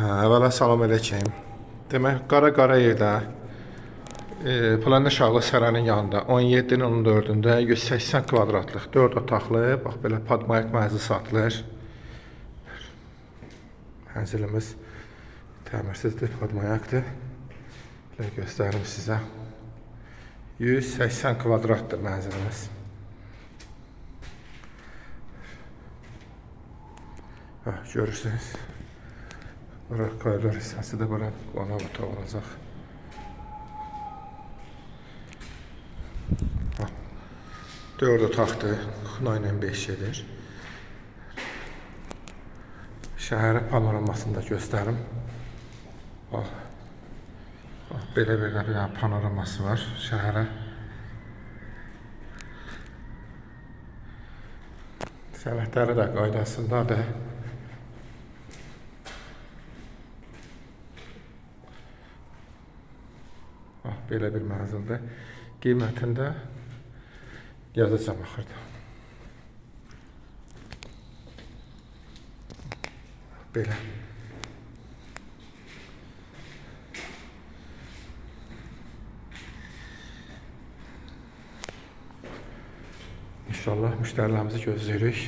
Əvvəla salam əleykum. Demək, Qara Qarayevdə Planet Şahlı Sarayının yanında 17-nin 14-ündə 180 kvadratlıq 4 otaqlı, bax belə padmayak mənzil satılır. Mənzilimiz təmirsizdir, padmayakdır. Belə göstərim sizə. 180 kvadratdır mənzilimiz. Bax, görürsünüz. Bura koridor hissəsi də bura qonaq otağı olacaq. Bax, 4 otaqdır, kuxna ilə 5 gedir. Şəhərin panoramasını da göstərim. Bax, bax belə bir də bir dənə panoraması var şəhərə. Sənədləri də qaydasındadır. Bax, belə bir mənzildir. Qiymətini də yazacağam axırda. Belə. İnşallah müştərilərimizi gözləyirik.